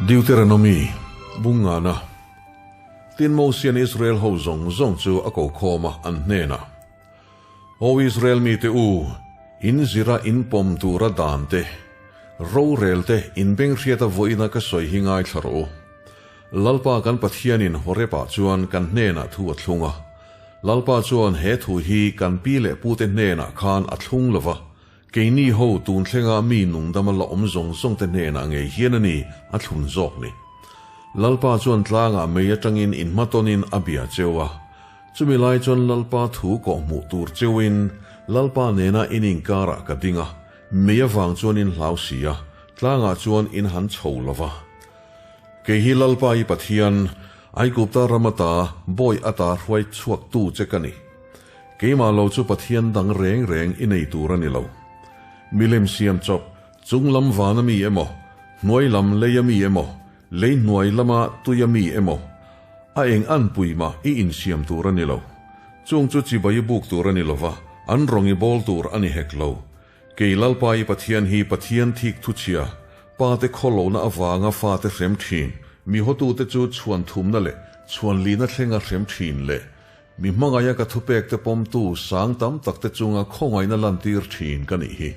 Deuteronomy, Bungngana. Tin Mosian Israel ho zawng zawng chu a ko khawm a, an hnenah, Aw Israel mite u, in zira in pawm tura dan te, rorel te in benghriata vawiina ka sawi hi ngaithla rawh u. Lalpa kan Pathianin Horeb-ah chuan kan hnenah thu a thlung a. Lalpa chuan he thu hi kan pi leh pute hnenah khan a thlung lo va, keini ho tun thlenga mi nungdama la awm zawng zawngte hnenah ngei hian a ni a thlun zawk ni. Lalpa chuan tlangah mei atangin inhmatawnin a bia cheu a. Chumi lai chuan Lalpa thu kawhhmuh tur cheuin Lalpa nena in inkarah ka ding a, mei avang chuan in hlau si a, tlangah chuan in han chho lo va. Kei hi Lalpa i Pathian, Aigupta ram ata, bawi ata hruai chhuaktu che ka ni. Keimah lo chu Pathian dang reng reng i nei tur a ni lo. Milem siam chawp, chung lam vana mi emaw, hnuai lam leia mi emaw, lei hnuai lama tuia mi emaw, a eng anpui mah i insiam tur a ni lo. Chung chu chibai i buk tur a ni lo va, an rawng i bawl tur a ni hek lo. Kei Lalpa i Pathian hi Pathian thik thuchhia, pate khawlohna avanga fate hrem thin, mi hotute chu chhuan thumna leh chhuan lihna thlenga hrem thin leh mi hmangaia ka thupekte pawmtu sang tam takte chunga khawngaihna lantir thin ka nih hi.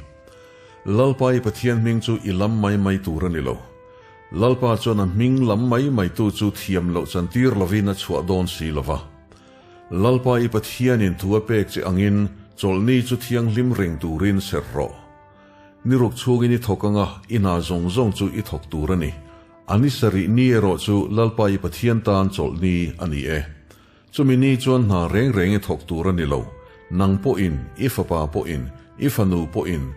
Lalpa i Pathian hming chu i lam mai mai tur a ni lo. Lalpa chuan a hming lam mai maitu chu thiam loh chantir lovin a chhuah dawn si lo va. Lalpa i Pathianin thu a pek che angin chawlhni chu thianghlim reng turin serh rawh. Ni ruk chhungin i thawk anga i hna zawng zawng chu i thawk tur a ni. A ni sarih ni erawh chu Lalpa i Pathian tan chawlhni a ni e. Chumi ni chuan hna reng reng i thawk tur a ni lo, nang pawhin, i fapa pawhin, i fanu pawhin,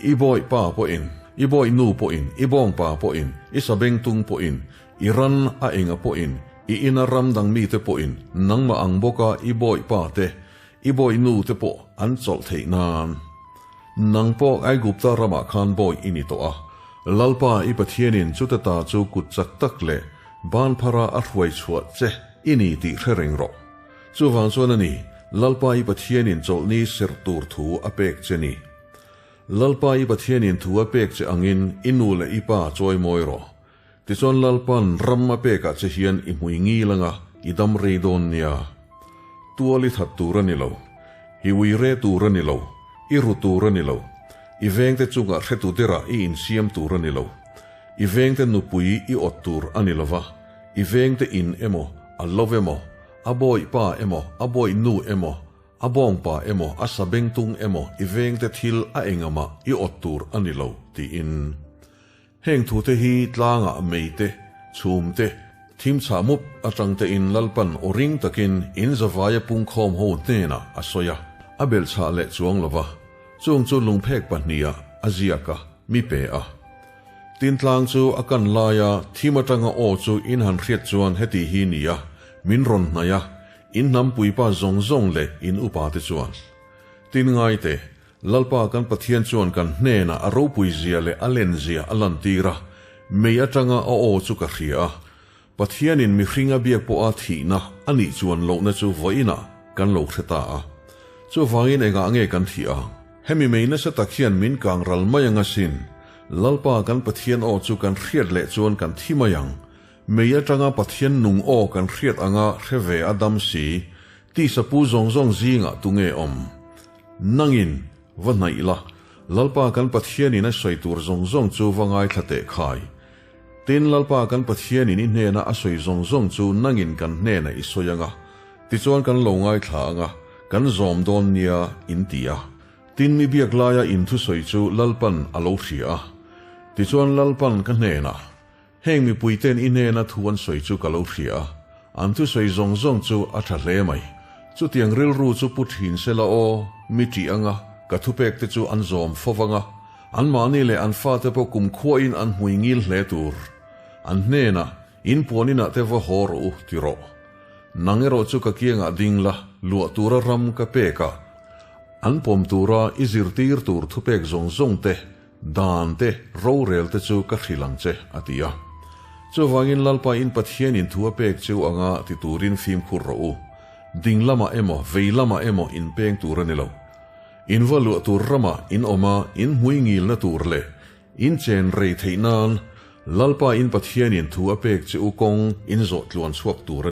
i bawihpa pawhin, i bawihnu pawhin, i bawngpa pawhin, i sabengtung pawhin, I ran a enga pawhin, i ina ram dang mite pawhin nangmah ang bawka i bawihpa te, i bawihnu te pawh an chawlh theih nan. Nang pawh Aigupta ramah khan bawi i ni tawh a, Lalpa i Pathianin chute ta chu kut chak tak leh ban phara a hruai chhuah che i ni tih hre reng rawh. Chuvang chuan a ni, Lalpa i Pathianin chawlhni serh tur thu a pek che ni. Lalpa i Pathianin thu a pek che angin i nu leh i pa chawimawi rawh. Tichuan Lalpa'n ram a pekah che hian i hmui ngil anga i dam rei dawn nia. Tual i that tur a ni lo. I ui re tur a ni lo. I ru tur a ni lo. I vengte chungah hretu derah i insiam tur a ni lo. I vengte nupui i awt tur a ni lo va, i vengte in emaw, a lo emaw, a bawih pa emaw, a bawih nu emaw, A bawngpa emaw, a sabengtung emaw i vengte thil a engamah i awt tur a ni lo, tiin. Heng thute hi tlangah mei te, chhum te, thim chhah mup atang tein Lalpan aw ring takin in zavaia pungkhawm ho hnenah a sawi a, a belhchhah leh chuang lo va, chung chu lungphek pahniha a ziak a, mi pe a. Tin tlang chu a kan laia thim atanga aw chu in han hriat chuan heti hi ni a, min rawn hnaih a, In hnam puipa zawng zawng leh in upa te chuan, Tin ngai te, Lalpa kan Pathian chuan kan hnenah a ropui zia leh a len zia a lantir a, mei atanga a aw chu ka hria a. Pathianin mihring a biak pawha thihna a nih chuan lohna chu vawiinah kan lo hre ta a. Chuvangin engah nge kan thih ang? Hemi mei nasa tak hian min kang ral mai ang asin. Lalpa kan Pathian aw chu kan hriat leh chuan kan thi mai ang. Mei atanga Pathian nung aw kan hriat anga hre ve a dam si, tisa pu zawng zawng zingah tunge awm? Nangin, va hnaih la, Lalpa kan Pathianin a sawi tur zawng zawng chu va ngaithla teh khai. Tin, Lalpa kan Pathianin i hnena a sawi zawng zawng chu nangin kan hnenah i sawi anga, tichuan kan lo ngaithla anga, kan zawm dawn nia, in ti a. Tin, mi biak laia in thusawi chu Lalpan a lo hria a. Tichuan Lalpan ka hnenah, Heng mipuite'n i hnena thu an sawi chu ka lo hria a, an thusawi zawng zawng chu a tha hle mai. Chutiang rilru chu pu thin se la aw, mi ṭih anga ka thupekte chu an zawm fo vang a, anmahni leh an fate pawh kumkhuain an hmui ngil hle tur. An hnenah, In puan inah te va haw rawh u, ti rawh. Nang erawh chu ka kiangah ding la, luah tura ram ka pek a, an pawm tura i zirtir tur thupek zawng zawng te, Dan te, rorel te chu ka hrilh ang che, a ti a. Chuvangin Lalpa in Pathianin thu a pek cheu anga ti turin fimkhur rawh u. Ding lamah emaw, vei lamah emaw in peng tur a ni lo. In va luah tur ramah in awm a, in hmui ngilna tur leh in chen rei theih nan. Lalpa in Pathianin thu a pêk che u kawng in zawh tluan chhuak tûr a ni.